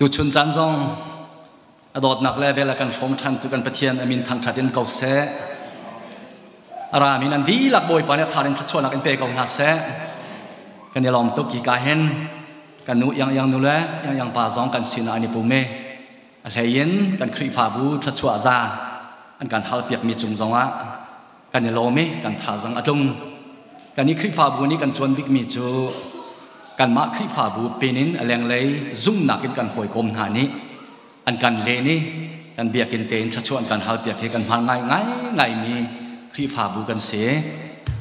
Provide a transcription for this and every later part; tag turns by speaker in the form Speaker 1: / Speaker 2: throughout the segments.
Speaker 1: Tuchun caan zong a dawtnak le vel a kan hrawm ṭhan tu kan Pathian a min thangṭhat in ko seh. A rami nan dihlak Bawipa nih a thar in thluachuahnak in pe ko hna seh. Kan i lawm tuk hi ka hin kan nu iang iang nu le iang iang pa zong kan sinah an i pum i a hlei in kan Khrihfabu thluachuah za an kan halpiakmi cung zongah kan i lawm i kan thazang a tlung. Kan i Khrihfabu nih kan cuan bikmi cu kanmah Khrihfabu pin in a lenglei zumnak in kan hawikom hna nih an kan len i kan biakinn tein thluachuah an kan halpiak hi kan hman ngai ngai ngaimi Khrihfabu kan si.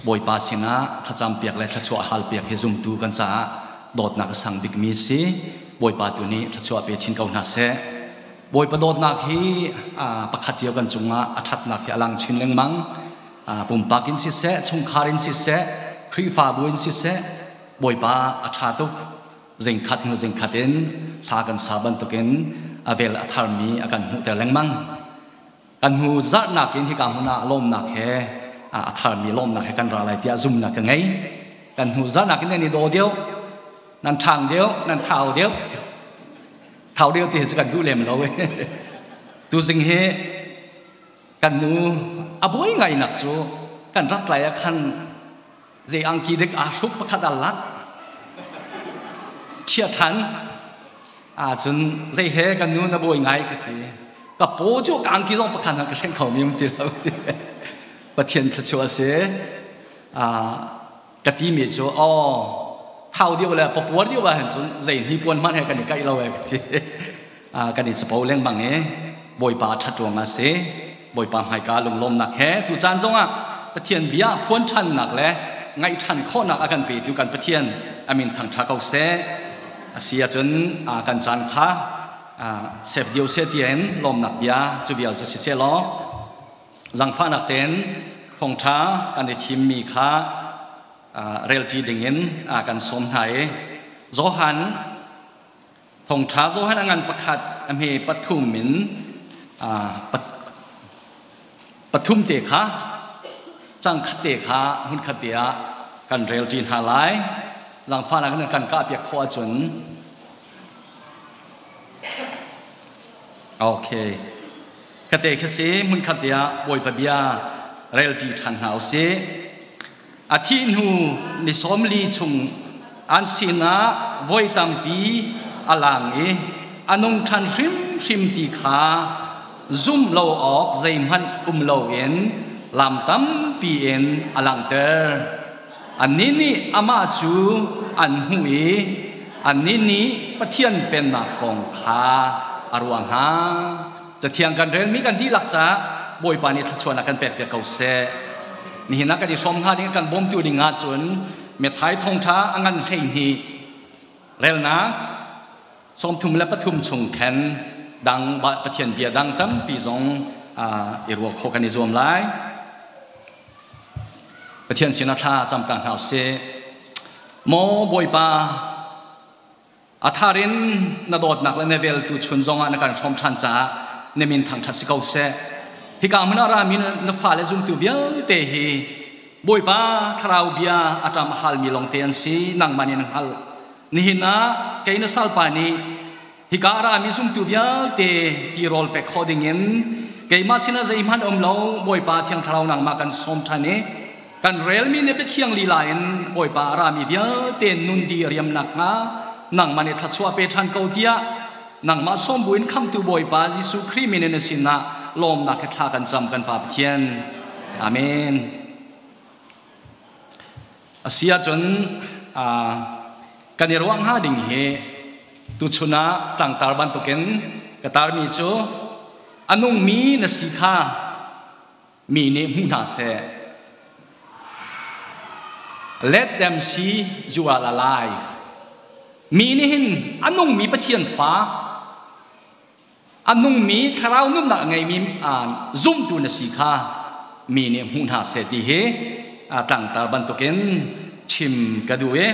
Speaker 1: Bawipa sinah thlacampiak le thluachuah halpiak hi zumtu kan caah dawtnak a sang bikmi si. Bawipa tu nih thluachuah pe chin ko hna seh. Bawipa dawtnak hi pakhat cio kan cungah a ṭhatnak hi a lang chin lengmang. Pumpak in siseh, chungkhar in siseh, Khrihfabu in siseh, Bawipa a ṭha tuk. Zingkhat hnu zingkhat in hla kan sa bantukin a vel a tharmi a kan hmuhter lengmang. Kan hnu zarhnak in hika hmun ah lawmnak he a tharmi lawmnak he kan ra lai tiah zumnak ka ngei. Kan hnu zarhnak in nan i daw deuh, nan ṭhang deuh, nan thau deuh. Thau deuh ti hi cu kan duh lem lo. Tuzing hi kan nu a buai ngai nak cu kan rat lai ah khan zei angki dik aa hruk pakhat a lak chia ṭhan ahcun zei he kan nu na buai ngai ka ti ka paw cu ka angki zong pakhat ka hreng kho mi ti lo ti Pathian thluachuah a si. Ka ti mi cu aw thau deuh le papuar deuh ah hin cun zei hnipuan hmanh he kan i kaih lo e ka ti. Kan i capo lengmang i Bawipa ṭhat ruangah a si. Bawipa hmaika lunglawmnak he tu caan zongah Pathian bia phuan ṭhannak le ngaih ṭhan khawhnak a kan petu kan Pathian a min thangṭha ko seh. A si ahcun kan caan kha sef dio seh tiin lawmnak bia cu vial cu si seh law zangfahnak tein thawngṭha kan i thimmi kha relṭi dingin kan sawm hna i Johan Thawngṭha Johan a ngan pakhat a hme pathum in pathum te kha cang khat te kha hmun khat te ah kan rel ṭi hna lai. Zaangfahnak in kan kahpiak khawh ahcun Okay. Kate kha si hmun khat te ah Bawipa bia rel ṭi ṭhan hna usih. A thih hnu ni 40 chung an sinah voi tampi a lang i a nung ṭhan hrimhrim ti kha zumh lo awk zeihmanh um loin lam tampi in a langhter. Annih nih amah cu an hmuh i annih nih Pathian Pennak kong kha a ruah hna. Cathiang kan relmi kan dihlak caah Bawipa nih thluachuahnak kan pekpiak ko seh. Nihin ah kan i hrawm hnga ding kan bawmtu ding ahcun Methai thawngṭha a ngan 12 relnak 33 chung khan dang Pathian bia dang tampi zong i ruah khawh kan i zuam lai. Pathian sinah thla cam ta hna usih. Maw Bawipa, A thar in na dawtnak le na vel tu chun zongah na kan hrawm ṭhan caah na min thangṭhat si ko seh. Hika hmun ah rami na fale zumtu vialte hi Bawipa thlarau bia a ṭam a halmi lawngte an si, nangmah nih na hngalh. Nihin ah kei na salpa nih hika a rami zumtu vialte tirawl pek khawh dingin keimah sinah zeihmanh um lo Bawipa Thiang Thlarau nangmah kan sawm ṭhan i Kan relmi nih biathiang lila in Bawipa a rami vialte nun di a riam nakhnga nangmah nih thluachuah pe ṭhan ko tiah nangmah sawm buin khamtu Bawipa Jesuh Khrih min in na sinah lawmnak he thla kan cam kan Pa Pathian. Amen. A si ahcun kan i ruah hnga ding hi tuchun ah tlangtar bantukin ka tarmi cu a nungmi na si kha mi nih hmu hna seh. Let them see you are alive. Mi nih hin a nungmi Pathian fa, a nungmi thlarau nunnak a ngeimi zumtu na si kha mi nih hmu hna seh ti hi tlangtar bantukin chim ka duh i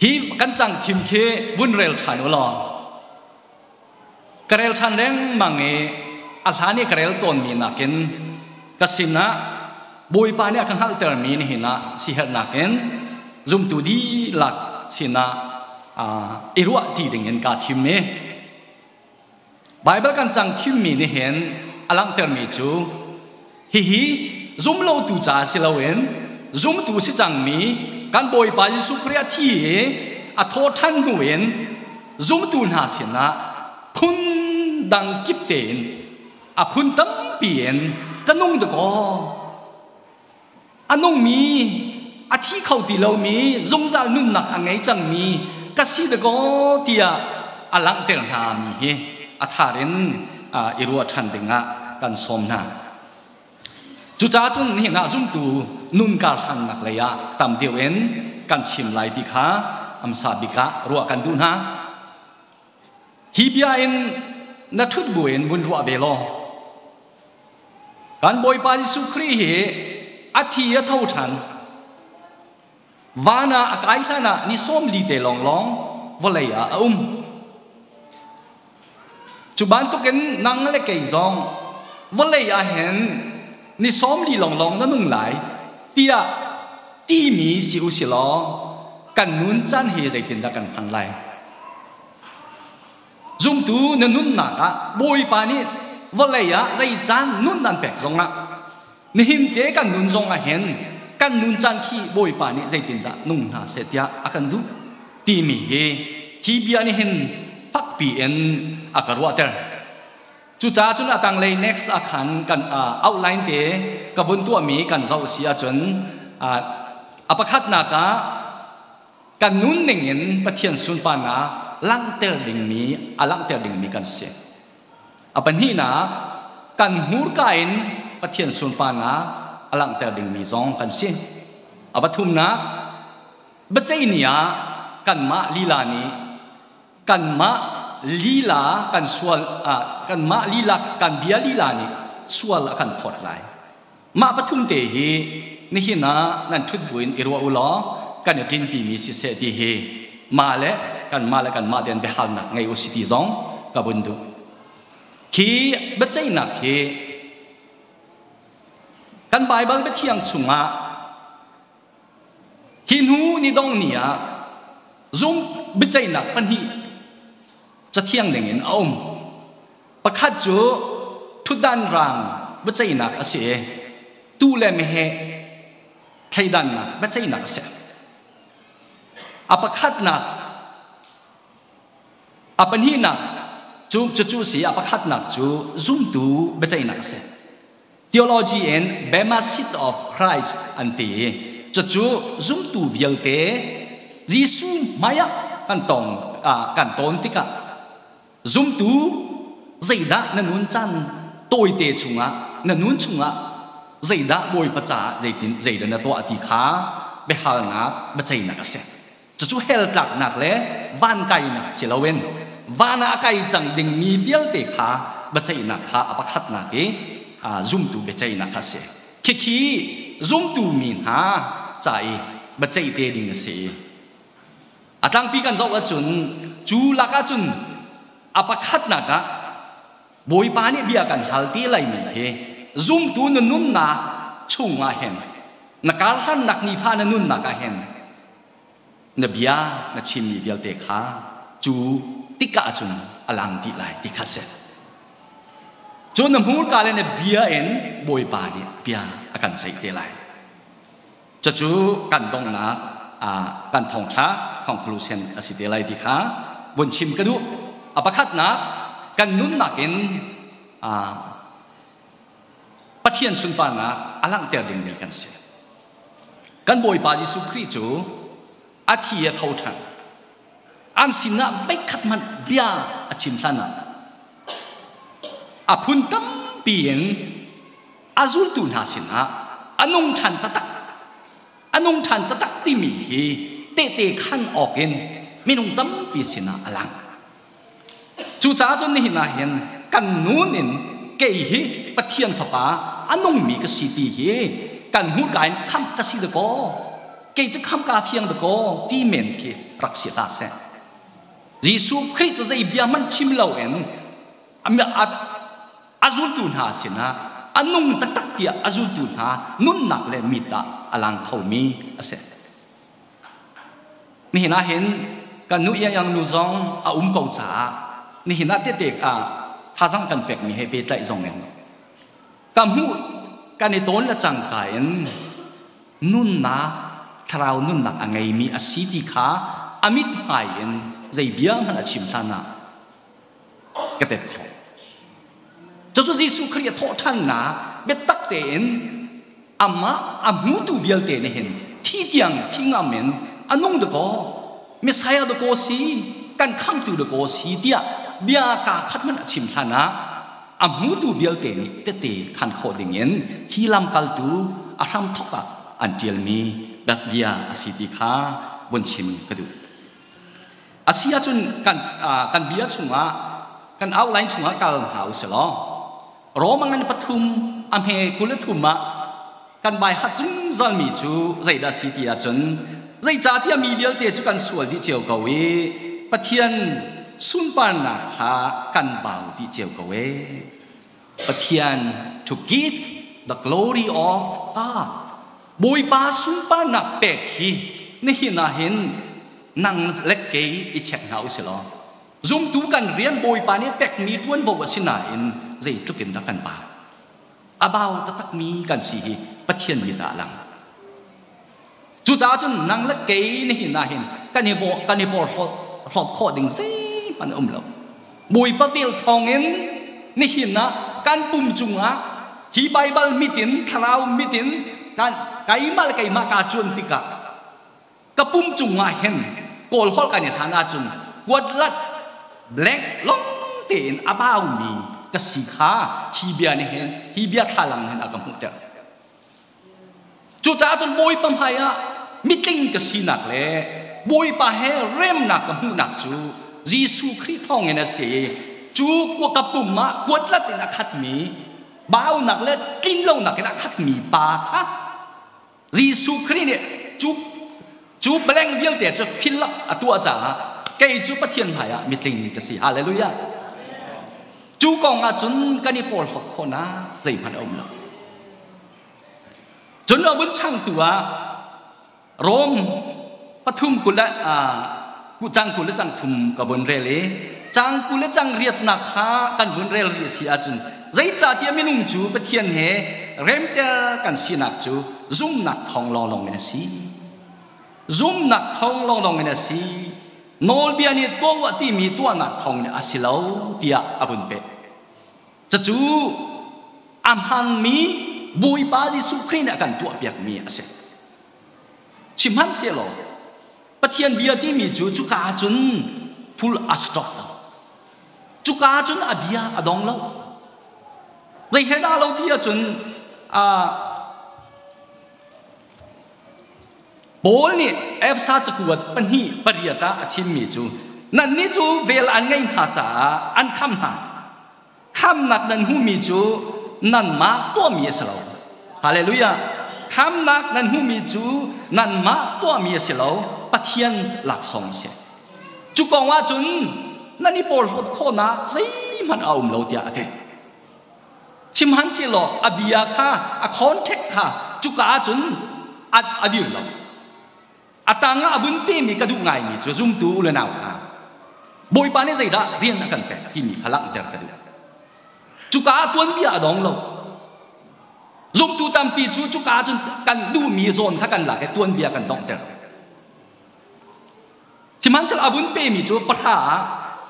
Speaker 1: hi kan cang thim khi vun rel ṭhan u law Ka rel ṭhan lengmang i a hlan i ka rel tawnmi nakin ka sinah Bawipa nih a ka hngalhtermi nihin ah siherhnak in zumtu dihlak sinah i ruah ṭi ding in kaa thim i Baibal kan cang thimmi nih hin a langhtermi cu hihi zumlotu ca si loin zumtu si cangmi kan Bawipa Jesuh Khrih a thi i a thawhṭhan hnu in zumtu hna sinah phun dang kip tein a phun tampi in ka nung dakaw. A nungmi, a thi kho ti lomi, zungzal nunnak a ngei cangmi ka si dakaw tiah a langhter hna mi hi a thar in i ruah ṭhan dingah kan sawm hna. Cucaah cun nihin ah zumtu nun karhlannak lei ah tam deuh in kan chim lai ti kha amsa bik ah ruah kan duh hna. Hi bia in na ṭhut buin vun ruah ve law Kan Bawipa Jesuh Khrih hi a thi a tho ṭhan. Van ah a kai hlan ah ni 40 te lawnglawng vawlei ah a um. Cu bantukin nang le kei zong vawlei ah hin ni 40 lawnglawng na nung lai tiah timi si u si law kan nun caan hi zeitindah kan hman lai? Zumtu na nunnak ah Bawipa nih vawlei ah zei caan nun an pek zongah nihin te kan nun zongah hin kan nun caan khi Bawipa nih zeitindah nung hna seh tiah a kan duh timi hi hi bia nih hin fakpi in a ka ruahter. Cucaah cun a tanglei next ah khan kan outline te ka vun tuahmi kan zoh si ahcun a pakhatnak ah Kan nunning in Pathian sunparnak langhter dingmi a langhter dingmi kan si. A pahnihnak, kan hmurka in Pathian sunparnak a langhter dingmi zong kan si. A pathumnak, biaceih ni ah kanmah lila nih kanmah lila kan sual kanmah lila kan bia lila nih sual a kan phawt lai. Mah pathum te hi nihin ah nan ṭhut buin i ruah u law kan i ṭinpimi siseh ti hi mah le kanmah le kanmah tein biahalnak ngei u si ti zong ka vun duh. Khi biaceihnak hi kan Baibal biathiang chungah hi hnu ni dong ni ah zum biaceihnak pahnih cathiang dingin a um. Pakhat cu ṭhutdan rang biaceihnak a si i tuu le meheh thleidannak biaceihnak a si. A pakhatnak, a pahnihnak cu cucu a si. A pakhatnak cu zumtu biaceihnak a si. Theology in Bema Seat of Christ an ti i cucu zumtu vialte Jesuh hmaiah kan tong kan tawn tikah Zumtu zeidah na nun caan tawite chungah na nun chungah zeidah Bawipa caah zeitin zeidah na tuah ti kha biahalnak biaceihnak a si. Cucu hell tlaknak le van kainak si loin van ah a kai cang dingmi vialte kha biaceihnak kha a pakhatnak i zumtu biaceihnak kha a si. Khikhi zumtu mi hna ca i biaceih te ding a si i A tlangpi kan zoh ahcun cu lakah cun a pakhatnak ah Bawipa nih bia kan hal ti laimi hi zumtu na nunnak chungah hin na karhlannak nifa na nunnak ah hin na bia na chimmi vialte kha cu tikah cun a lang dih lai ti kha si. Cu na hmurka le na bia in Bawipa nih bia a kan ceih te lai. Cucu kan donghnak kan thawngṭha conclusion a si te lai ti kha vun chim ka duh. A pakhatnak kan nunnak in Pathian sunparnak a langhter dingmi kan si. Kan Bawipa Jesuh Khrih cu a thi a tho ṭhan. An sinah veikhat hmanh bia a chim hlan ah a phun tampi in a zultu hna sinah a nung ṭhan taktak a nung ṭhan taktak timi hi tehte khan awk in minung tampi sinah a lang. Cucaah cun nihin ah hin kan nun in kei hi Pathian Fapa a nungmi ka si ti hi kan hmurka in khamh ka si dakaw kei cu khamh kaa fiang dakaw ti men khi rak si hlah seh. Jesuh Khrih cu zei bia hmanh chim loin a zultu hna sinah a nung taktak tiah a zultu hna nunnak le mit ah a lang khomi a si. Nihin ah hin Kan nu iang nu zong a um ko caah nihin ah tete ah thazang kan pekmi he pehtlaih zong in ka hmuh kan i tawn le cangka in nunnak thlarau nunnak a ngeimi a si ti kha a mithmai in zei bia hmanh a chim hlan ah ka tet khawh. Cucu Jesuh Khrih a thawhṭhannak biatak tein amah a hmutu vialte nih hin thi tiang thi ngam in a nung dakaw Messiah dakaw si kan khamtu dakaw si tiah bia kaa khat hmanh a chim hlan ah a hmutu vialte nih tete khan khawh dingin hi lamkaltu a hramthok ah an ṭialmi bia a si ti kha vun chim ka duh. A si ahcun kan, kan bia chungah kan outline chungah kal hna u sih law Roma ngan pathum a hme 23 ah kan bai hat zungzalmi cu zeidah si ti ahcun zeicahtiah mi vialte cu kan sual dih cio ko i Pathian sunparnak kha kan bau dih cio ko e. Pathian to give the glory of God. Bawipa sunparnak pek hi nihin ah hin nang le kei i check hna u si law zumtu kan rian Bawipa nih pekmi ṭuanvo a si nain zeitluk in dah kan bau. A bau taktakmi kan si hi Pathian mit ah a lang. Cucaah cun nang le kei nihin ah hin kan i kan i porhlawt hlawt khawh ding zeihmanh a um lo. Bawipa vel thawngin nihin ah kan pum cungah hi Baibal mit in thlarau mit in kan keimah le keimah kaa cuan tikah ka pum cungah hin kawl holh kan i hlan ahcun kuatlat blank long tein a baumi ka si kha hi bia nih hin hi bia thlalang hin a ka hmuhter. Cucaah cun Bawipa hmaiah mitling ka sinak le Bawipa he remnak ka hmuhnak cu Jesuh Khrih thawngin a si. Cu ka pum ah kuatlat in a khatmi, baunak le tlinlonak in a khatmi pa kha Jesuh Khrih nih cu cu blank vialte cu fill up a tuah caah kei cu Pathian hmaiah mitling ka si. Hallelujah. Cu kong ah cun kan i porhlawt khawhnak zeihmanh a um lo. Cun a vun changtu ah Rom pathum kul le cang 20 le cang thum ka vun rel i cang 20 le cang riatnak kha kan vun rel rih a si ahcun zeicahtiah minung cu Pathian he remter kan sinak cu zumnak thawng lawnglawng in a si. Zumnak thawng lawnglawng in a si. Nawlbia nih tuah timi tuahnak thawng in a si lo tiah a vun peh. Cucu a hmanmi Bawipa Jesuh Khrih nih a kan tuahpiakmi a si. Sihmanhsehlaw Pathian bia timi cu cuka ah cun full a stop lo. Cuka ah cun a bia a dong lo. Zei he dah lo ti ahcun Paul nih Efesa cakuat pahnih pariat ah a chimmi cu nannih cu vel an ngeih hna caah an kham hna. Khamnak nan hmuhmi cu nanmah tuahmi a si lo. Hallelujah. Khamnak nan hmuhmi cu nanmah tuahmi a si lo, Pathian laksawng a si. Cu kong ah cun nan i porhlawt khawhnak zeihmanh a um lo tiah a ti. Sihmanhsehlaw a bia kha a contact kha cuka ah cun a dir lo. A tang ah a vun pemi ka duh ngaimi cu zumtu u le nau hna Bawipa nih zeidah rian a kan pek timi kha langhter ka duh. Cuka ah tuanbia a dong lo. Zumtu tampi cu cuka ah cun kan duhmi zawn kha kan lak i tuanbia kan donghter. Sihmanhsehlaw a vun pemi cu pahra ah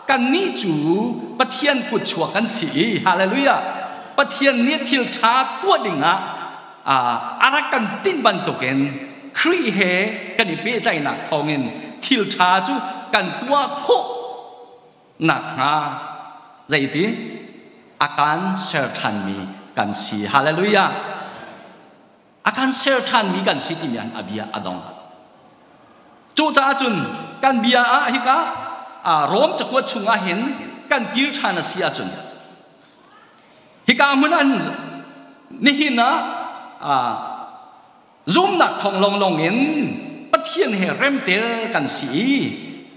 Speaker 1: kannih cu Pathian kutchuak kan si i hallelujah Pathian nih thil ṭha tuah dingah a rak kan tinh bantukin Khrih he kan i pehtlaihnak thawngin thil ṭha cu kan tuah khawh nakhnga zeiti a kan ser ṭhanmi kan si hallelujah A kan ser ṭhanmi kan si timi an a bia a dong. Cucaah cun kan bia ah hika Rom cakuat chungah hin kan kir ṭhan a si ahcun hika hmun an nihin ah zumnak thawng lawnglawng in Pathian he remter kan si i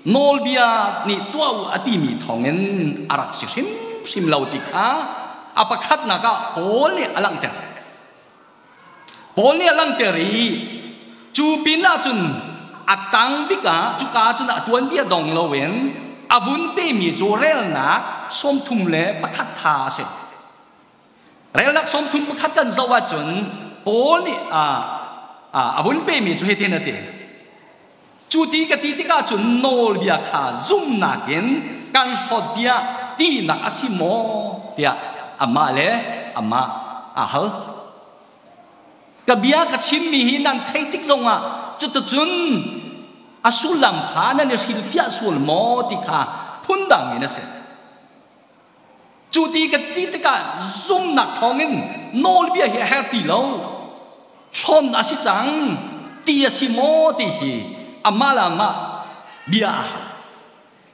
Speaker 1: nawlbia nih tuah u a timi thawngin a rak si hrimhrim lo ti kha a pakhatnak ah Paul nih a langhter. Paul nih a langhter i cu pin ahcun A tang bik ah cuka cun a tuanbia dong loin a vun pemi cu relnak 31 kha a si. Relnak 31 kan zoh ahcun Paul nih a vun pemi cu hitin a ti. Cu ti ka ti tikah cun nawlbia kha zumhnak in kan hlawt tiah tinak a si maw tiah amah le amah aa hal. Ka bia ka chimmi hi nan theih tik zongah cuticun a sullam kha nan i hrilhfiah sual maw ti kha phundang in a si. Cu ti ka ti tikah zumnak thawngin nawlbia hi a her ti lo. Hlawn a si cang ti a si maw ti hi amah le amah bia a hal.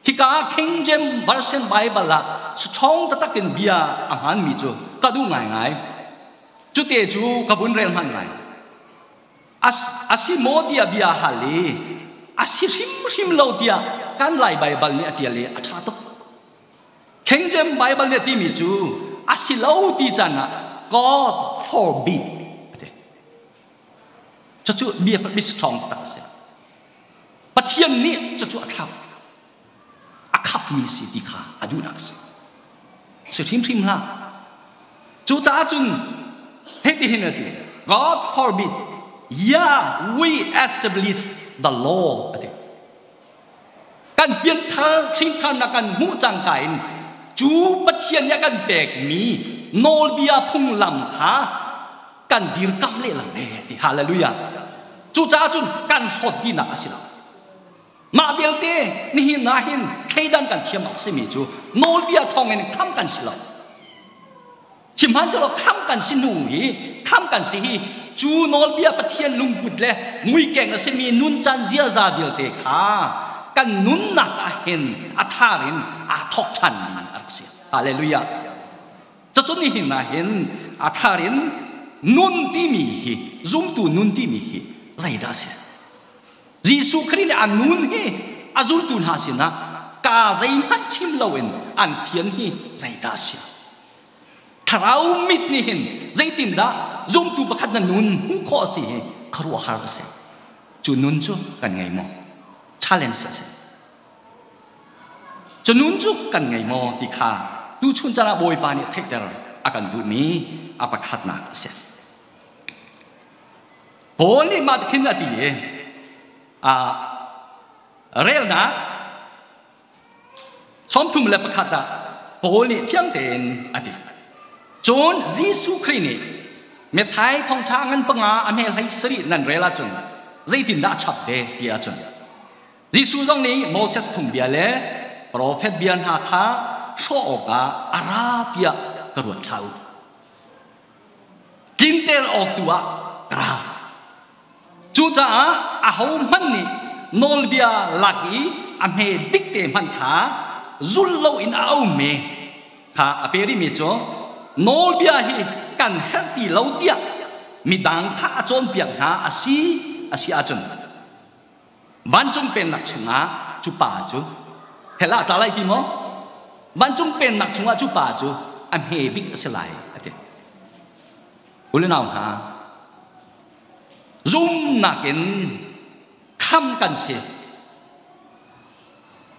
Speaker 1: Hika King James Version Bible ah ṭhawng taktak in bia a hmanmi cu ka duh ngaingai. Cute cu ka vun rel hman ngai. A si maw tiah bia hal i a si hrimhrim lo tiah kan Lai Baibal nih a ṭial i a ṭha tuk. King James Bible nih a timi cu a si lo ti can ah God forbid a ti. Cucu bia bia strong tak a si. Pathian nih cucu a thlap. A khapmi si ti kha a duhnak si. Si hrimhrim hlah. Cucaah cun hitihin a ti. God forbid. Yeah, we establish the law a ti. Kan pianthar hringtharnak kan hmuh cangka in cu Pathian nih a kan pekmi nawlbia phunglam kha kan dirkamh lehlam e ti. Hallelujah. Cucaah cun kan hlawt dinak a si lo. Mah belte nihin ah hin thleidan kan thiam awk simi cu nawlbia thawngin kham kan si lo. Sihmanhsehlaw kham kan si hnu hi kham kan si hi cu nawlbia Pathian lungput le muikeng a simi nuncan ziaza vialte kha kan nunnak ah hin a thar in aa thawk ṭhanmi a rak si. Hallelujah. Cucun nihin ah hin a thar in nun timi hi zumtu nun timi hi zeidah a si? Jesuh Khrih nih a nun hi a zultu hna sinah ka zeihmanh chim loin an fian hi zeidah a si? Thlarau mit nih hin zeitindah zumtu pakhat na nun hmuh khawh a si hi khuaruahhar a si. Cu nun cu kan ngei maw? Challenge a si. Cu nun cu kan ngei maw ti kha tuchun caan ah Bawipa nih theihter a kan duhmi a pakhatnak a si. Paul nih mah khin a ti i relnak 31 ah Paul nih thiang tein a ti. Cun Jesuh Khrih nih Matthai thawngṭha ngan panga a hme 17 nan rel ahcun zeitindah a chap ve ti ahcun Jesuh zong nih Moses phungbia le profet bia hna kha hrawh awkah a ra tiah ka ruat hlah u. Tlinter awk tu ah ka ra. Cucaah ahohmanh nih nawlbia lak i a hme bik te hmanh kha zul loin a ummi kha a pe rihmi cu nawlbia hi kan herh ti lo tiah midang kha a cawnpiak hna a si ahcun vancung pennak chungah cu pa cu hell ah a tla lai ti maw? Vancung pennak chungah cu pa cu a hme bik a si lai a ti. U le nau hna, zumnak in kham kan si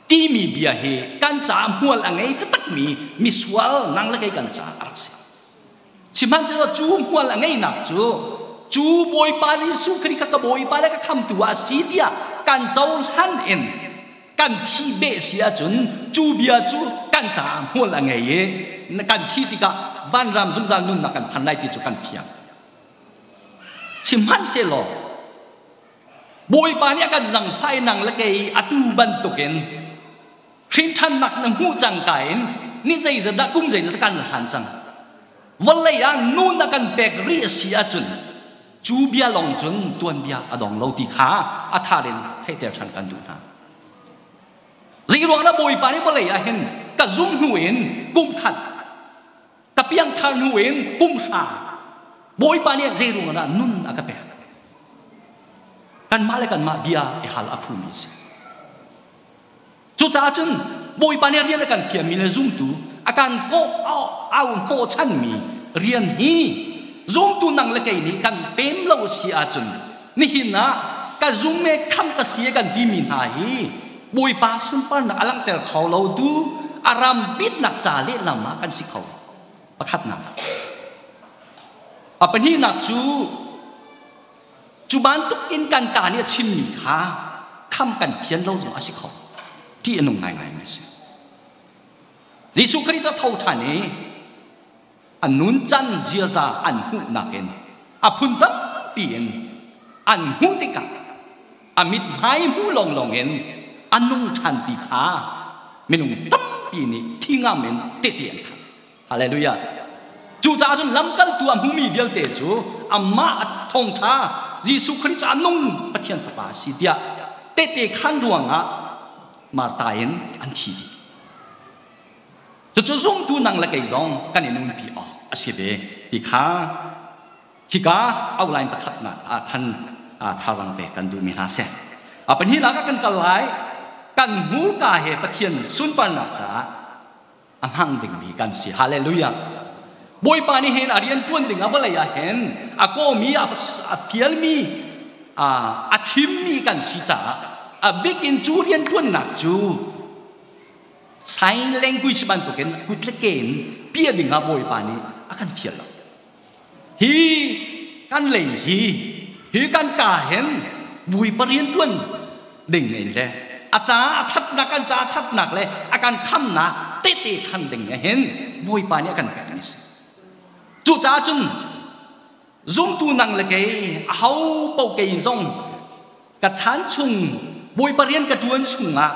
Speaker 1: timi bia hi kan caah hmual a ngei taktakmi misual nang le kei kan caah a rak si. Sihmanhsehlaw cu hmual a ngeihnak cu cu Bawipa Jesuh Khrih kha ka Bawipa le ka khamtu ah a si tiah kan cohlan in kan thi beh si ahcun cu bia cu kan caah hmual a ngei i kan thih tikah vanram zungzal nunnak kan phan lai ti cu kan fiang. Sihmanhsehlaw Bawipa nih a kan zangfah i nang le kei atu bantukin hrinṭhannak na hmuh cangka in ni zeizat dah kum zeizat kan hlan cang. Vawlei ah nun a kan pek rih a si ahcun cu bia lawng cun tuanbia a dong lo ti kha a thar in theihter ṭhan kan duh hna. Zeiruang dah Bawipa nih vawlei ah hin ka zum hnu in kum khat ka piangthar hnu in kum hra Bawipa nih zeiruang dah nun a ka pek? Kanmah le kanmah bia i hal a phumi a si. Cucaah cun Bawipa nih rian a kan fialmi le zumtu a kan kawh au hnawhchanmi rian hi zumtu nang le kei nih kan pem lo si ahcun nihin ah Ka zum e kham ka si kan timi hna hi Bawipa sunparnak a langhter kho lo tu a ram bitnak ca lehlam ah kan si kho. Pakhatnak. A pahnihnak cu cu bantuk in kan ka nih a chimmi kha kham kan fian lo zong a si kho. Ṭih a nung ngaingai mi a si. Jesuh Khrih cu a tho ṭhan i a nuncan ziaza an hmuhnak in a phun tampi in an hmuh tikah a mithmai hmu lawnglawng in a nung ṭhan ti kha minung tampi nih thi ngam in tehte an khan. Hallelujah. Cucaah cun lamkaltu a hmumi vialte cu amah a thawngṭha Jesuh Khrih cu a nung Pathian Fapa a si tiah tehte khan ruangah Martha in an thi dih. Cucu zumtu nang le kei zong kan i nunpi awk a si ve ti kha hika outline pakhatnak ah khan thazaang pek kan duhmi hna si. A pahnihnak ah kan kal lai kan hmurka he Pathian sunparnak caah a hmang dingmi kan si. Hallelujah. Bawipa nih hin a rian ṭuan ding ah vawlei ah hin a kawmi a fialmi a thimmi kan si caah a bik in cu rian ṭuannak cu sign language bantukin kut le ke in piah ding ah Bawipa nih a kan fial lo. Hi kan lei hi hi kan ka hin Bawipa rian ṭuan ding in le a ca a ṭhatnak kan ca a ṭhatnak le a kan khamnak tehte khan ding hin Bawipa nih a kan pek mi si. Cucaah cun zumtu nang le kei a ho paoh kei zong ka chan chung Bawipa rian ka ṭuan chungah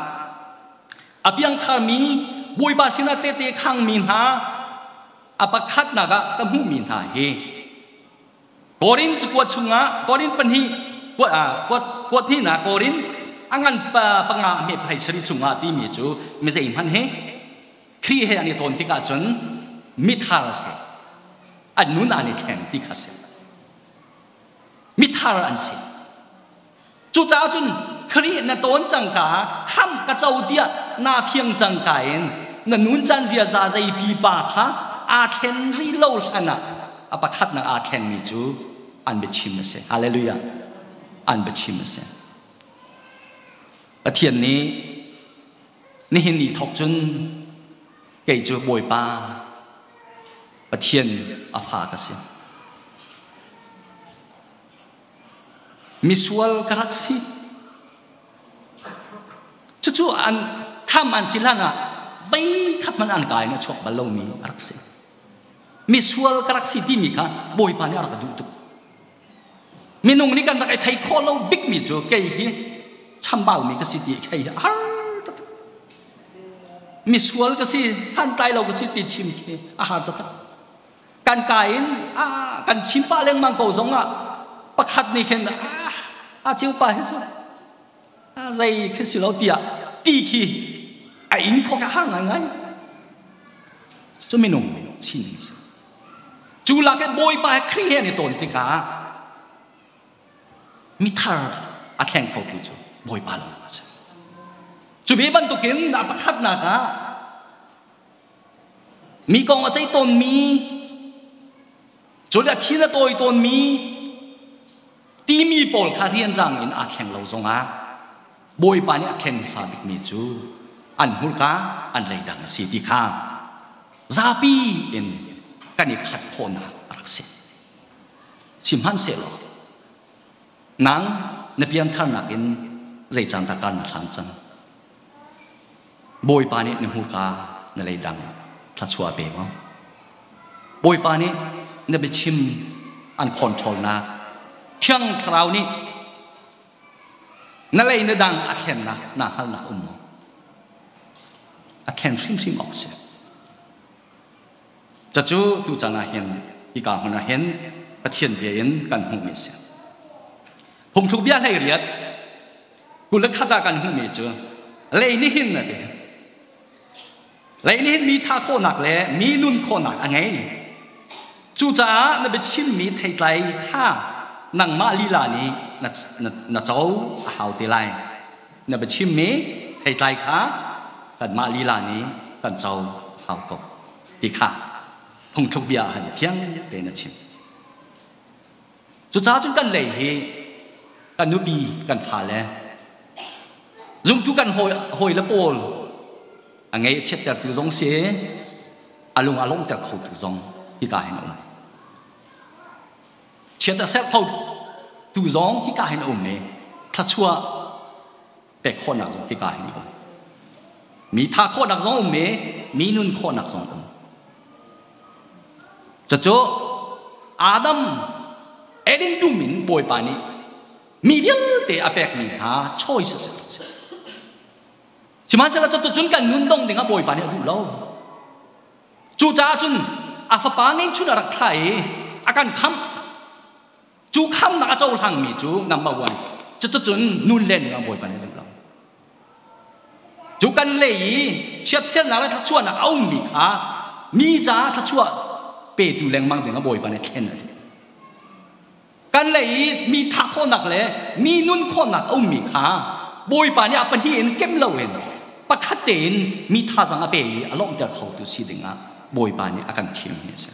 Speaker 1: a piangtharmi Bawipa sinah tehte khangmi hna a pakhatnak ah ka hmuhmi hna hi Korin cakuat chungah Korin pahnih kuat hnihnak Korin a ngan panga hme pahai sari chungah timi cu mi zeihmanh hi Khrih he an i tawn tikah cun mithar a si an nun an i thleng ti kha si mithar an si Cucaah cun Khrih na tawn cangka khamh ka co tiah naa fiang cangka in na nuncan ziaza zei pipa kha aa thlen rih lo hlan ah a pakhatnak aa thlenmi cu an biachim a si. Hallelujah. An biachim a si. Pathian nih nihin ni thawk cun kei cu Bawipa Pathian a fa ka si. Misual ka rak si. Cucu an kham an si hlan ah vei khat hmanh an ka in a chuak bal lomi a rak si. Misual ka rak si timi kha Bawipa nih a rak duh tuk. Minung nih kan rak i thei khawh lo bikmi cu kei hi chambaumi ka si ti kei hi a har taktak. Misual ka si, santlai lo ka si ti chim khi a har taktak. Kan ka in kan chim pah lengmang ko zong ah pakhat nih khin a ceu pa hi cu zei khi si lo tiah ti khi a in khawk a har ngaingai. Cu minung sining si. Cu lak i Bawipa he Khrih he an i tawn tikah mithar a thleng khotu cu Bawipa lawng a si. Cu ve bantukin a pakhatnak ah Mi kong a ceih tawnmi, cun a thil a tawi tawnmi timi pawl kha rianrang in aa thleng lo zongah Bawipa nih a thleng hmasa bikmi cu an hmurka an leidang a si ti kha zapi in kan i khat khawhnak a rak si. Sihmanhsehlaw nang na piantharnak in zei caan dah kar na hlan cang? Bawipa nih na hmurka na leidang thluachuah a pe maw? Bawipa nih na biachim an controlnak Thiang Thlarau nih na lei na dang a thlennak naa hngalhnak um maw? A thlen hrimhrim awk si. Cucu tuchan ah hin hika hmun ah hin Pathian bia in kan hmuhmi a si. Phungthluk bia 18 21 ah kan hmuhmi cu lei nih hin a ti. Lei nih hin mi thah khawhnak le mi nun khawhnak a ngei. Cucaah na biachimmi theitlai kha nangmah lila nih na, na, na co a hau te lai. Na biachimmi theitlai kha kanmah lila nih kan co hau ko ti kha phungthluk bia ah han thiang tein a chim. Cucaah cun kan lei hi Kan nupi, kan fale, zumtu kan hawi le pawl a ngei a chiattertu zong si, a lung a lawmhter khotu zong hika hin a um. Chiat a serh kho tu zong hika hin a um i thluachuah pek khawhnak zong hika hin a um. Mi tha khawhnak zong um i mi nun khawhnak zong um. Cucu Adam Eden dum in Bawipa nih mi vialte a pekmi hna choice a si. Sihmanhsehlaw cuticun kan nun dong dingah Bawipa nih a duh lo. Cucaah cun a fapa ngeihchun a rak thlah i a kan khamh. Cu khamnak a cohlangmi cu number one. Cuticun nun len dingah Bawipa nih a duh lo. Cu kan lei i chiatsernak le thluachuahnak a ummi kha mi caah thluachuah petu lengmang dingah Bawipa nih thlen a duh. Kan lei i mi thah khawhnak le mi nun khawhnak a ummi kha Bawipa nih a pahnih in kem loin pakhat tein mi thazang a pe i a lawmhter khotu si dingah Bawipa nih a kan thim hi a si.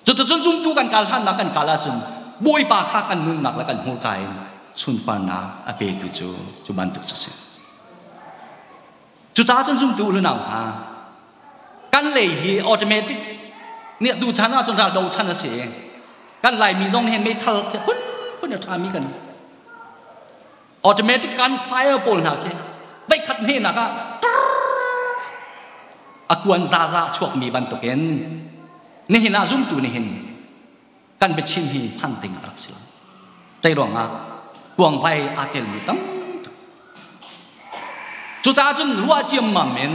Speaker 1: Cuticun zumtu kan kal hlannak kan kal ahcun Bawipa kha kan nunnak le kan hmurka in sunparnak a petu cu cu bantuk cu si. Cucaah cun zumtu u nau hna kan lei hi automatic nih tu chan ahcun ral do chan a si. Kan Laimi zong hin meithal khi phun phun a ṭhami kan automatic kan fire pawl hna khi veikhat hmehnak ah a kuan zaza chuakmi bantukin nihin ah zumtu nihin kan biachim hi hman ding a rak si lo. Tei ruangah kuangvai aa telmi tam tuk. Cucaah cun ruah ciammam in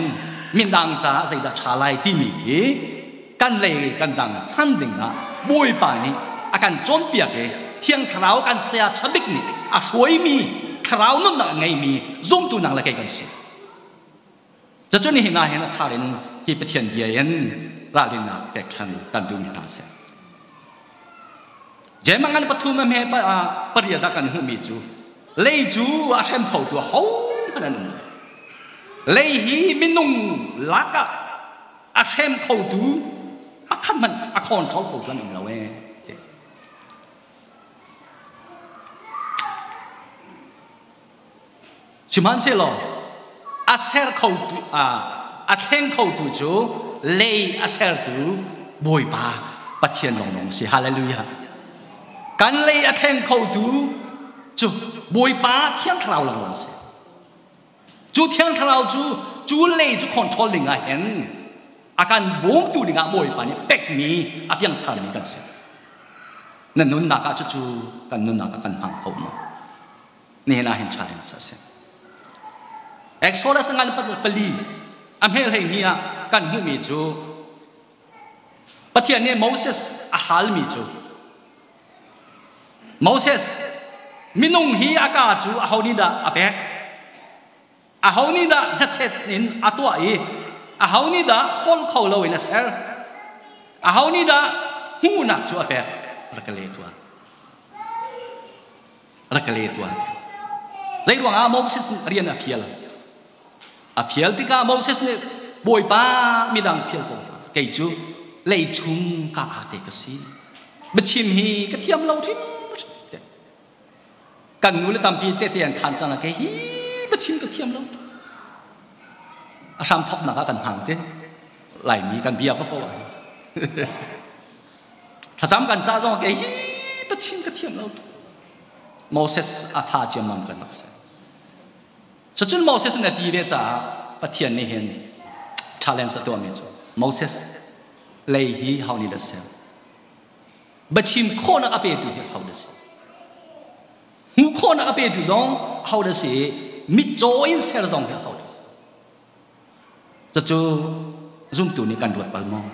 Speaker 1: mindang caah zeidah ṭha lai timi hi kan lei kan dang hman ding ah Bawipa nih a kan cawnpiak i Thiang Thlarau kan saya ṭha bik nih a hruaimi thlarau nunnak a ngeimi zumtu nang le kei kan si. Cucu nihin ah hin a thar in hi Pathian bia in ralrinnak pek ṭhan kan duhmi hna a si. Jeim ngan pathum a hme pariat ah kan hmuhmi cu lei cu a hrem khotu ahohmanh an um lo. Lei hi minung lakah a hrem khotu pakhat hmanh a control khotu an um lo ee. Sihmanhsehlaw a ser khotu a thleng khotu cu lei a sertu Bawipa Pathian lawnglawng si. Hallelujah. Kan lei a thleng khotu cu Bawipa Thiang Thlarau lawnglawng si. Cu Thiang Thlarau cu cu lei cu control ding ah hin a kan bawmtu dingah Bawipa nih pekmi a piangtharmi kan si. Na nunnak ah cucu kan nunnak ah kan hmang kho maw? Nihin ah hin challenge a si. Exodus ngan pali a hmel hlei hnih ah kan hmuhmi cu Pathian nih Moses a halmi cu Moses minung hi a ka cu aho nih dah a pek? Aho nih dah hnachet in a tuah i aho nih dah holh kho loin a ser? Aho nih dah hmuhnak cu a pek? Rak ka le tuah. Rak ka le tuah. Zei ruangah Moses rian a fial? A fial tikah Moses nih Bawipa midang fial ko kei cu lei chung ka aa te ka si. Biachim hi ka thiam lo hrim. Kan nu le tampi tete an khan cang kei hi biachim ka thiam lo. A hram thoknak ah kan hmang te. Laimi kan bia papo ah. Thlacam kan ca zong kei hi biachim ka thiam lo. Moses a tha ciammam kan rak si. Cucun Moses nih a ti ve caah Pathian nih hin challenge a tuahmi cu Moses lei hi how nih dah ser? Biachim khawhnak a petu hi ho dah si? Hmuh khawhnak a petu zong ho dah si? Mitcaw in ser zong hi ho dah si? Cucu zumtu nih kan ruat bal maw?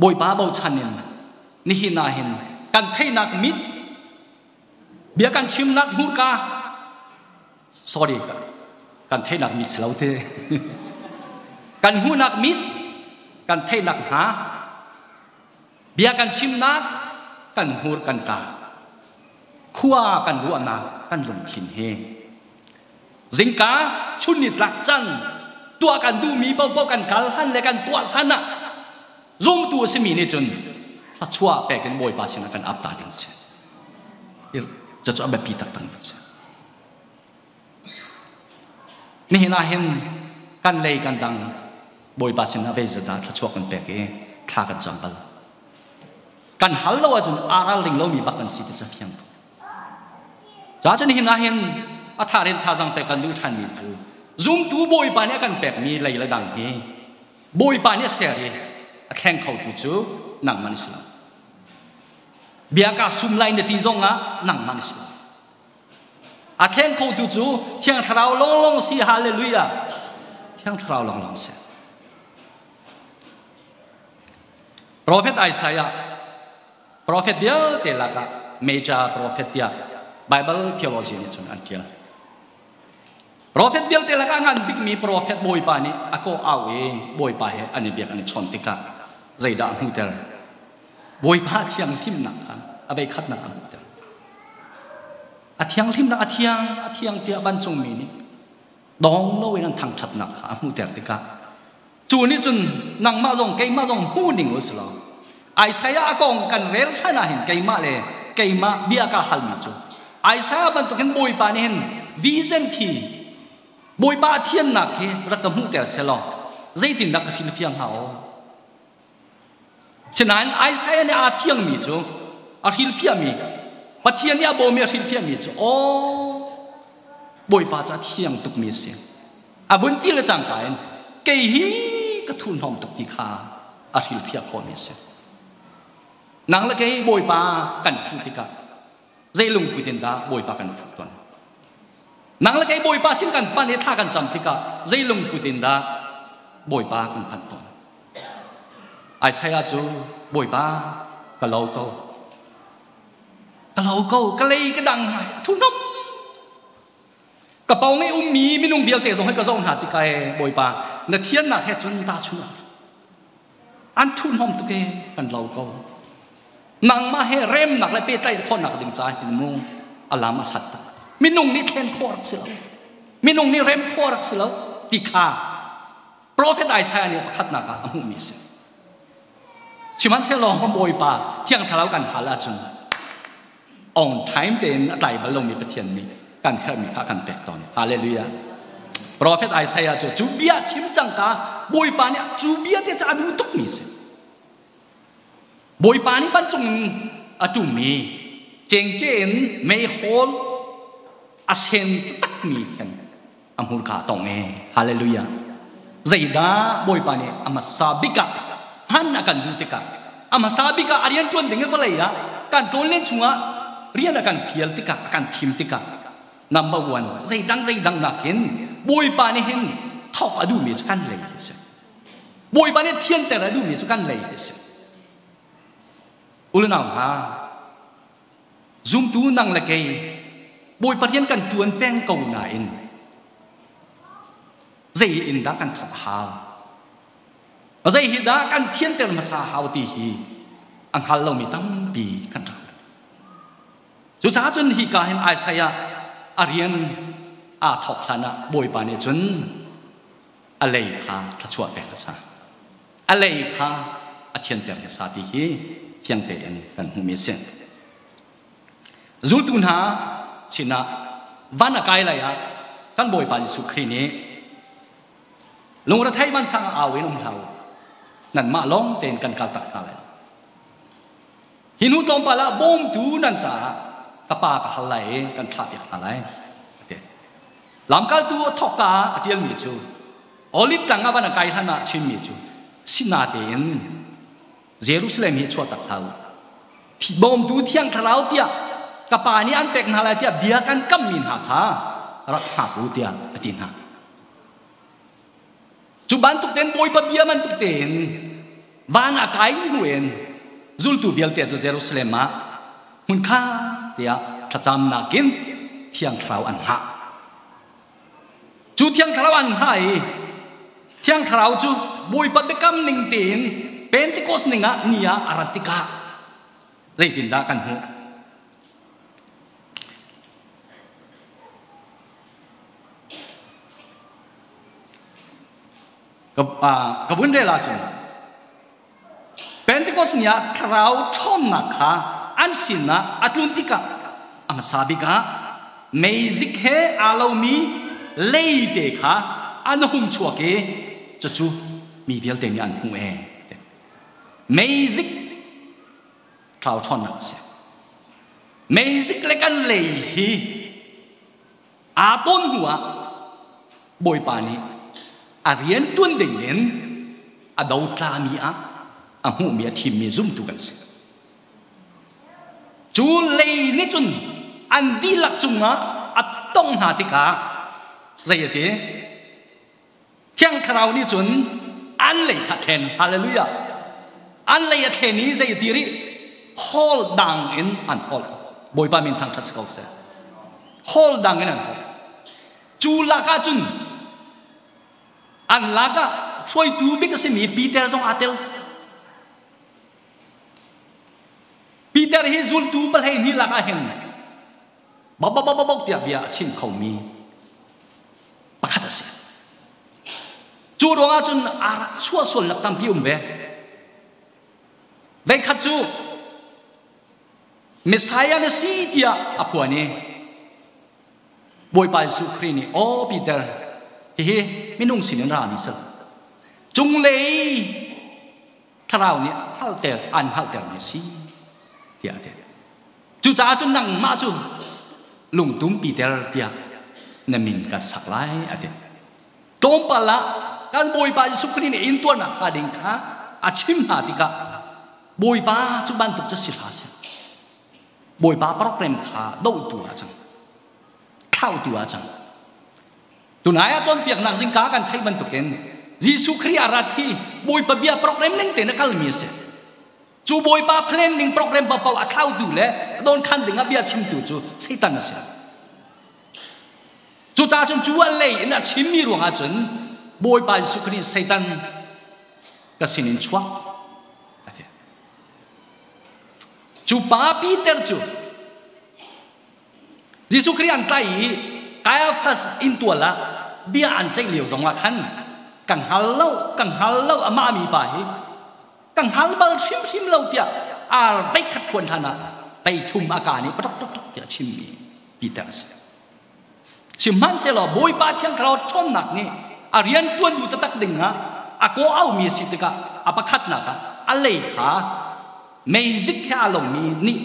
Speaker 1: Bawipa bochan in nihin ah hin kan theihnak mit bia kan chimnak hmurka sorry kan theihnak mit si lo te kan hmuhnak mit kan theihnak hna bia kan chimnak kan hmur kan ka khua kan ruahnak kan lungthin he zingka chun ni tlak cang tuah kan duhmi paohpaoh kan kal hlan le kan tuah hlan ah zumtu a simi nih cun thluachuah pek in Bawipa sinah kan ap ta ding si. Cucu a biapi taktak mi a si. Nihin ah hin kan lei kan dang Bawipa sinah zeizat dah thluachuah kan pek i thla kan cam bal. Kan hal lo ahcun aa ralring lomi bak kan si ti cu a fiang ko. Ca cu nihin ah hin a tha rin thazang pek kan duh ṭhanmi cu zumtu Bawipa nih a kan pekmi lei le dang hi Bawipa nih a ser i a thleng khotu cu nangmah na si lo. Bia ka sum lai na ti zong ah nangmah na si lo. A thleng khotu cu Thiang Thlarau lawnglawng si hallelujah. Thiang Thlarau lawnglawng si. Prophet Isaiah Prophet vialte lakah major prophet tiah Bible theology nih cun an ṭial. Prophet vialte lakah ngan bikmi prophet Bawipa nih a kawh au i Bawipa he an i biak an i chawn tikah zeidah a hmuhter? Bawipa thianghlimnak kha a veikhatnak a hmuhter. A thianghlimnak a thiang, a thiang tiah vancungmi nih dong loin an thangṭhatnak kha a hmuhter tikah cu nih cun nangmah zong keimah zong hmu ning u si law Isaiah a kong kan rel hlan ah hin keimah le keimah bia ka halmi cu Isaiah bantukin Bawipa nih hin vision khi Bawipa a thiannak khi rak ka hmuhter selaw zeitindah ka hrilh fiang hnga aw Sinain Isaiah nih aa fiangmi cu a hrilhfiahmi Pathian nih a bawmi a hrilhfiahmi cu aw Bawipa cu a thiang tukmi a si. A vun ti le cangka in kei hi ka thurhnawm tuk ti kha a hrilhfiah khawhmi a si. Nang le kei Bawipa kan fuh tikah zei lungput in dah Bawipa kan fuh tawn? Nang le kei Bawipa sin kan pan i thla kan cam tikah zei lungput in dah Bawipa kan panh tawn? Isaiah cu Bawipa ka lo ko. Ka lo ko, ka lei ka dang ngai, a thuhnawm. Ka pawng i ummi minung vialte zong hi ka zoh hna tikah e Bawipa na thiannak he cun ta chung an thuhnawm tuk e kan lo ko. Nangmah he remnak le pehtlaih khawhnak ding ca hin mu a lam a hlat tuk. Minung nih thlen khawh rak si lo. Minung nih rem khawh rak si lo ti kha Prophet Isaiah nih pakhatnak ah a hmuhmi a si. Sihmanhsehlaw Bawipa Thiang Thlarau kan hal ahcun on time tein a tlai bal lomi Pathian nih kan herhmi kha kan pek tawn. Hallelujah. Prophet Isaiah cu cu bia chim cangka Bawipa nih cu bia te cu a duh tukmi a si. Bawipa nih vancung in a ṭummi cengce in meihol a sen taktakmi khan a hmurka a tong e. Hallelujah. Zeidah Bawipa nih a hmasa bik ah hman a kan duh tikah a hmasa bik ah a rian ṭuan ding in vawlei ah kan ṭawn chungah rian a kan fial tikah a kan thim tikah number one zeidang zeidang nakin Bawipa nih hin thawk a duhmi cu kan lei a si. Bawipa nih thianter a duhmi cu kan lei a si. Ulenau hna, zumtu nang le kei Bawipa rian kan ṭuan peng ko nain zei in dah kan thawk hau? Zei hi dah kan thianter hmasa hau ti hi a hngal lomi tampi kan rak Cucaah cun hika hin Isaiah a rian aa thawk hlan ah Bawipa nih cun a lei kha thluachuah pek hmasa a lei kha a thianter hmasa ti hi fiang tein kan hmuhmi a si zultu hna sinah van a kai lai ah kan bawipa Jesuh Khrih nih lungrethei vansang ah au in um hlah u nanmah lawng tein kan kal tak hna lai Hi hnu tlawmpal ah bawmtu nan caah ka pa ka hal lai i kan thlahpiak hna lai. A ti. Lamkaltu a thawkka ah a ṭialmi cu Olive tlang ah van a kai hlan ah chimmi cu sinatein Jerusalem hi chuah tak hlah u. Bawmtu Thiang Thlarau tiah ka pa nih an pek hna lai tiah bia kan kammi hna kha rak hngak u tiah a ti hna. Cu bantuk tein Bawipa bia bantuk tein van a kai hnu in zultu vialte cu Jerusalem ah hmunkha tiah thlacamnak in Thiang Thlarau an hngah. Cu Thiang Thlarau an hngah i Thiang Thlarau cu Bawipa biakam ning tein Pentecost ning ah ni ah a rat tikah zeitindah kan hmuh? Ka vun rel ahcun Pentecost ni ah thlarau ṭhawnnak kha an sinah a tlun tikah A hmasa bik ah meizik he aa lomi leite kha an hung chuak i cucu mi vialte nih an hmuh ee. Meizik thlau ṭhawnnak a si. Meizik le kan lei hi aa tawn hnu ah Bawipa nih a rian ṭuan ding in a dotlami ah a hmuhmi a thimmi zumtu kan si. Cu lei nih cun an dihlak cungah a tong hna tikah zei a ti? Thiang Thlarau nih cun an lei kha thlen. Hallelujah. An lei a thlen i zei a ti rih? Hawl dang in an holh. Bawipa min thangṭhat si ko seh. Hawl dang in an holh. Cu lakah cun an lakah hruaitu bik a simi Peter zong aa tel. Peter hi zultu 12 lakah hin bok tiah bia a chim khomi pakhat a si. Cu ruangah cun aa rak chuah sualnak tampi um ve. Veikhat cu Messiah na si tiah a phuan i Bawipa Jesuh Khrih nih aw Peter hihi minung sinin rami si cunglei thlarau nih hngalhter an hngalhtermi a si tiah a ti. Cucaah cun nangmah cu lungtum Peter tiah na min kan sak lai a ti. Tlawmpal ah kan Bawipa Jesuh Khrih nih intuarnak hnga ding kha a chim hna tikah Bawipa cu bantuk cu si hlah seh. Bawipa program kha dohtu ah cang. Thlautu ah cang. Tunai ah cawnpiaknak zingka kan theih bantukin Jesuh Khrih a rat hi Bawipa bia program ning tein a kalmi a si. Cu Bawipa plan ning program paohpaoh a thlautu le a dawnkhan ding ah bia chimtu cu Satan a si. Cucaah cun cu a lei in a chimmi ruangah cun Bawipa Jesuh Khrih Satan ka sinin chuak a ti. Cu pa Peter cu Jesuh Khrih an tlaih i Caiaphas inntual ah bia an ceih lio zongah khan ka hngal lo, ka hngal lo amah mi pa hi ka hngal bal hrimhrim lo tiah ar veikhat khuan hlan ah veithum a kaa nih patok tok tok tiah a chimmi Peter a si. Sihmanhsehlaw Bawipa Thiang Thlarau ṭhawnnak nih a rian ṭuan duh taktak ding ah a kawh aumi a si tikah a pakhatnak ah a lei kha meizik he aa lomi nih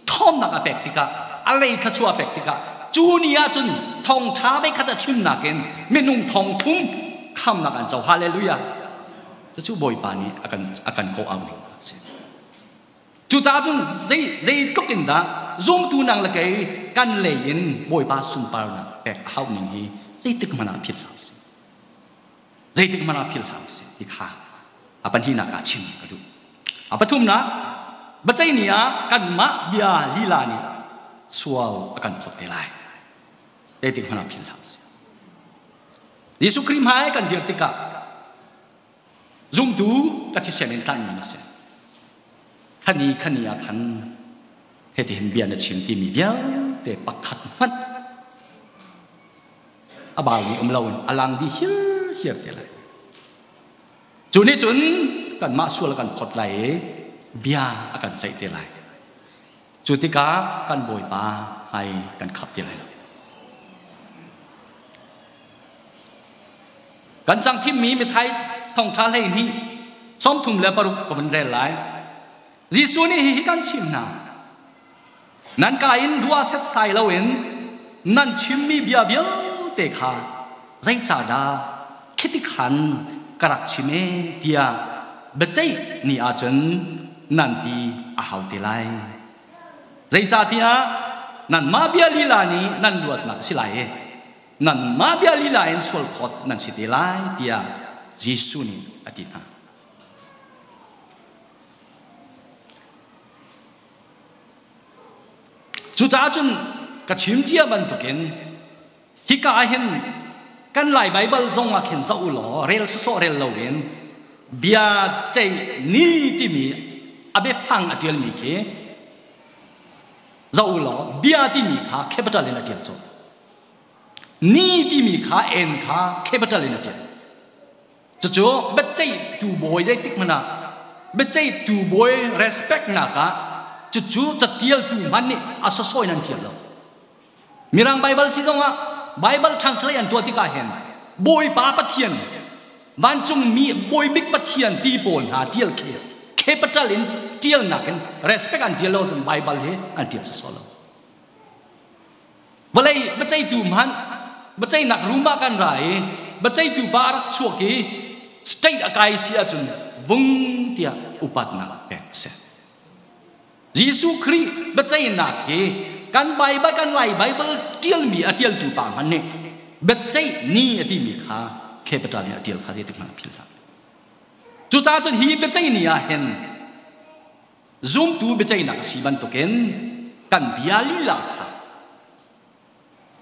Speaker 1: ṭhawnnak a pek tikah a lei thluachuah a pek tikah cu ni ah cun thawngṭha veikhat a chimnak in minung 3000 khamnak an co. Hallelujah! Cucu Bawipa nih a kan kawh au ning a si. Cucaah cun zeitluk in dah zumtu nang le kei kan lei in Bawipa sunparnak pek a hauh ning hi zeitik hmanh ah philh hlah usih. Zeitik hmanh ah philh hlah usih ti kha a pahnihnak ah chim ka duh. A pathumnak, biaceih ni ah kanmah bia lila nih sual a kan phawt te lai. Zeitik hmanh ah philh hlah usih. Jesuh Khrih hmai kan dir tikah zumtu ka thisen in tlanhmi na si. Khani khani ah khan hitihin bia na chim timi vialte pakhat hmanh a baumi um loin a lang dih hirhiar te lai. Cu nih cun kanmah sual kan phawt lai i bia a kan ceih te lai. Cu tikah kan Bawipa hmai kan khap ti lai lo. Kan cang thimmi mithai thongṭha 12 36 ka vun rel lai. Jesuh nih hihi kan chim hna. Nan ka in dua setsai loin nan chimmi bia vialte kha zeicahdah khiti khan ka rak chim e tiah biaceih ni ahcun nan ti a hau te lai. Zeicahtiah nanmah bia lila nih nan luatnak a si lai i nanmah bia lila in sualphawt nan si te lai tiah Jesuh nih a ti hna. Cucaah cun ka chim cia bantukin hika ah hin kan Lai Baibal zong ah khin zoh u law rel sawsawh rel loin bia ceih ni timi a biafang a ṭialmi khi zoh u law bia timi kha capital in a ṭial colh. Ni timi kha N kha capital in a ṭial. Cucu biaceihtu bawi zeitik hmanh ah biaceihtu bawi respect nak ah cucu catialtu hmanh nih a sawsawh in an tial lo. Mirang Baibal si zongah Baibal translate an tuah tikah hin Bawipa Pathian vancung mi bawibik Pathian ti pawl hna tial khi capital in tialnak in respect an tial lo cun Baibal hi an tial sawsawh lo. Vawlei biaceihtu hmanh biaceihnak room ah kan ra i biaceihtu pa a rak chuak i state a kai si ahcun vung tiah upatnak pek a si. Jesuh Khrih biaceihnak hi kan Baibal kan Lai Baibal ṭialmi a ṭialtu pa hmanh nih biaceih ni a timi kha capital in a ṭial kha zeitik hmanh a philh hlah. Cucaah cun hi biaceih ni ah hin zumtu biaceihnak a si bantukin kan bia lila kha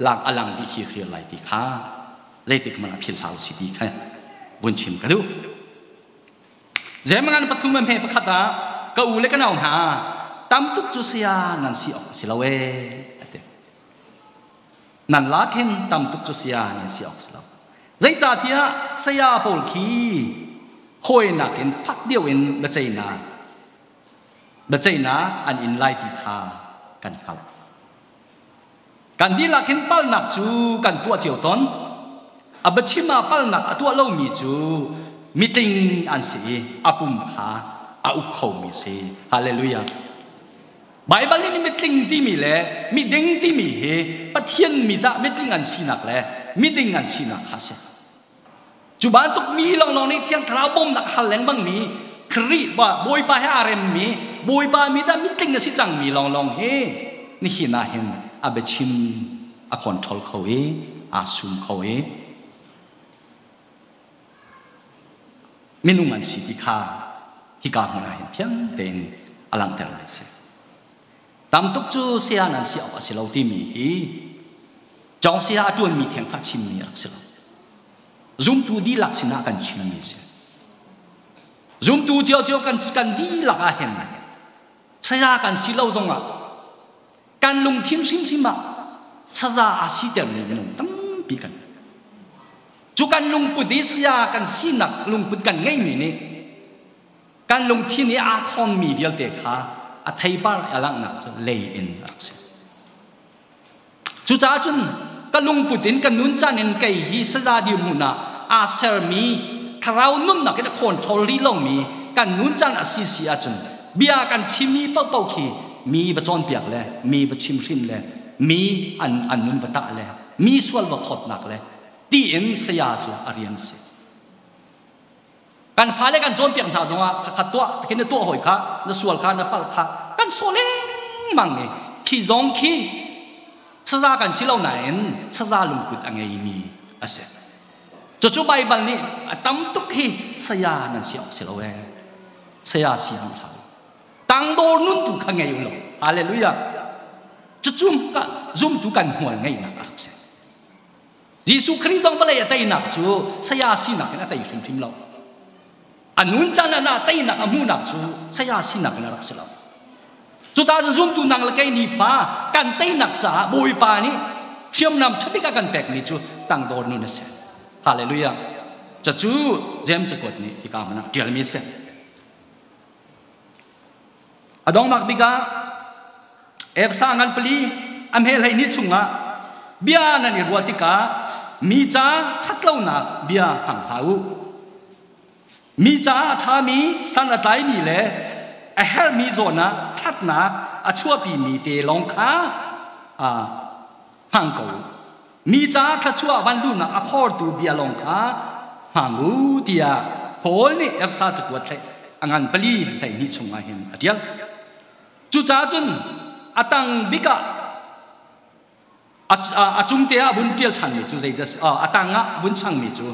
Speaker 1: lang a lang dih hirhiar lai ti kha zeitik hmanh ah philh hlah u si ti kha vun chim ka duh. Zemangan pathum a hme pakhat ah ka u le ka nau hna tam tuk cu saya nan si awk a si lo ee a ti. Nan la khin tam tuk cu saya nan si awk si lo. Zeicahtiah saya pawl khi hawinak in fak deuh in biaceihnak biaceihnak an in lai ti kha kan hngalh. Kan dihlak hin palhnak cu kan tuah cio tawn. A biachim ah palhnak a tuah lomi cu mitling an si i a pum kha a uk khomi a si. Hallelujah. Baibal nih mitling timi le miding timi hi Pathian mi dah mitling an sinak le miding an sinak kha a si. Cu bantuk mi lawnglawng nih Thiang Thlarau bawmnak hal lengmang mi Khrih Bawipa he aa remmi Bawipa mi dah mitling a si cangmi lawnglawng hi nihin ah hin a biachim a control kho i aa sum kho i minung an si ti kha hika hmun ah hin thiang tein a langhter mi a si. Tam tuk cu saya nan si awk a si lo timi hi Cawng saya a ṭuanmi theng kha chimmi a rak si lo. Zumtu dihlak sinah kan chimmi a si. Zumtu ciocio kan, kan dihlak ah hin saya kan si lo zongah kan lungthin hrimhrim ah saza aa sitermi minung tampi kan cu kan lungput i saya kan sinak lungput kan ngeihmi nih kan lungthin i aa khonmi vialte kha a theipar a langhnak cu lei in a rak si. Cucaah cun ka lungput in ka nun caan in kei hi saza dirhmun ah aa sermi thlarau nunnak in a control rih lomi kan nun caan a si si ahcun bia kan chimmi paohpaoh khi mi va cawnpiak le mi va chimhrin le mi an, an nun va tah le mi sual va phawtnak le tiin saya cu a rian a si. Kan fale kan cawnpiak hna zongah khakhat tuah khin na tuah hawi kha na sual kha na palh kha kan sawh lengmang i khi zong khi saza kan si lo nain saza lungput a ngeimi a si. Cucu Baibal nih a tam tuk hi saya nan si awk si lo ee. Saya si duh hlah. Tangdor nun tu kha ngei u law. Hallelujah. Cucu zumtu kan hmual ngeihnak a rak si. Jesuh Khrih zong vawlei a teinak cu saya sinak in a tei hrimhrim lo. A nun caan ah teinak a hmuhnak cu saya sinak in a rak si lo. Cucaah cun zumtu nang le kei nifa kan teinak caah Bawipa nih hriamnam ṭhabik a kan pekmi cu tangdor nun a si. Hallelujah. Cucu James cakuat nih hika hmun ah ṭialmi a si. A donghnak bik ah Efsa ngan pali a hme hlei ni chungah bia nan i ruah tikah mi ca ṭhatlonak bia hmang hlah u. Mi caah a ṭhami san a tlaimi le a herhmi zawn ah ṭhatnak a chuahpimi te lawng kha hmang ko u. Mi caah thluachuah van luhnak a phortu bia lawng kha hmang u tiah Paul nih Efesa cakuat hlei a ngan pali 12 chungah hin a ṭial. Cucaah cun a tang bik ah a cung te ah vun ṭial ṭhanmi cu zeidah a tang ah vun changmi cu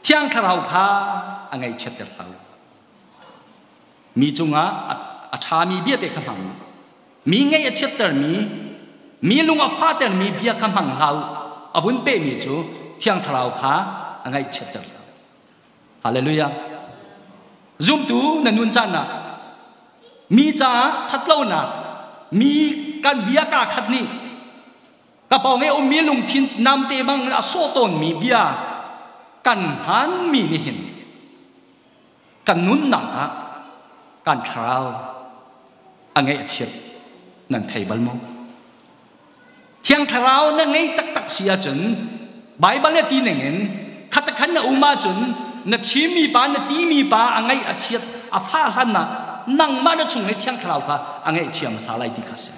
Speaker 1: Thiang Thlarau kha a ngaihchiatter hlah u. Mi cungah a ṭhami bia te kha hmang u. Mi ngaih a chiattermi, mi lung a fahtermi bia kha hmang hlah u. A vun pehmi cu Thiang Thlarau kha a ngaihchiatter hlah. Hallelujah. Zumtu na nun caan ah mi caah ṭhatlonak, mi kan bia kaa khat nih ka pawng i ummi lungthin namte bang a sawh tawnmi bia kan hmanmi nih hin kan nunnak ah kan thlarau a ngaih a chiat nan thei bal maw? Thiang Thlarau na ngei taktak si ahcun Baibal nih a ti ningin khatakhan na um ahcun na chimmi pa na timi pa a ngaih a chiat a fah hlan ah nangmah na chung i Thiang Thlarau kha a ngaihchia hmasa lai ti kha a si.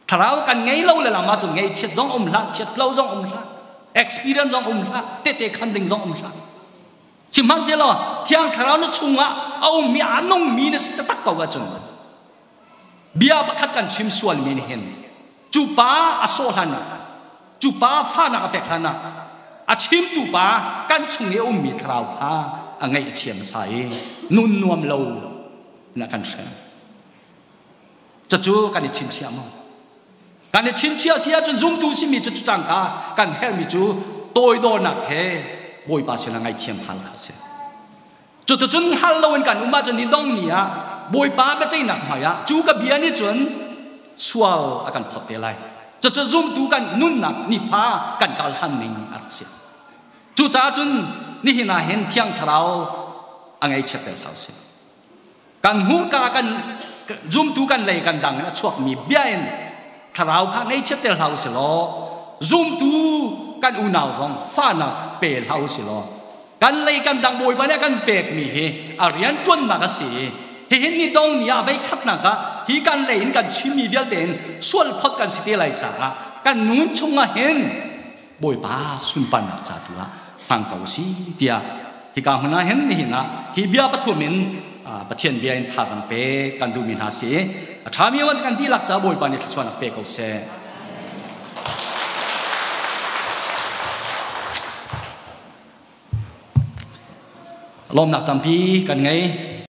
Speaker 1: Thlarau kan ngei lo le lam ahcun ngaihchiat zong um hlah, chiat lo zong um hlah, experience zong um hlah, tehte khan ding zong um hlah. Sihmanhsehlaw Thiang Thlarau na chungah a ummi a nungmi na si taktak ko ahcun bia pakhat kan chim sualmi nih hin cu pa a sawh hlan ah cu pa fahnak a pek hlan ah a chimtu pa kan chung i a ummi thlarau kha a ngaih a chia hmasa i nun nuam lo na kan hrem. Cucu kan i chinchiah maw? Kan i chinchiah si ahcun zumtu simi cu cangka kan herhmi cu toidornak he Bawipa sinah ngaihthiam hal kha a si. Cuticun hal loin kan um ahcun ni dong ni ah Bawipa biaceihnak hmaiah cu ka bia nih cun sual a kan phawt te lai. Cucu zumtu kan nunnak nifa kan kal hlan ning a rak si. Cucaah cun nihin ah hin Thiang Thlarau a ngeichiatter hlah usih. Kan hmurka kan zumtu kan lei kan dang in a chuakmi bia in thlarau kha ngeichiatter hlah usih law zumtu kan unau zong fahnak pe hlah usih law kan lei kan dang Bawipa nih a kan pekmi hi a rian ṭuannak a si i hihin ni dong ni ah vei khatnak ah hi kan lei in kan chimmi vialte in sual phot kan si te lai caah kan nun chungah hin Bawipa sunparnak ca tu ah hmang ko si tiah hika hmun ah hin nihin ah hi bia pathum in Pathian bia in thazang pe kan duhmi hna si a ṭhami wan kan dihlak ca Bawipa nih thluachuahnak pe ko seh. Lawmnak tampi kan ngei.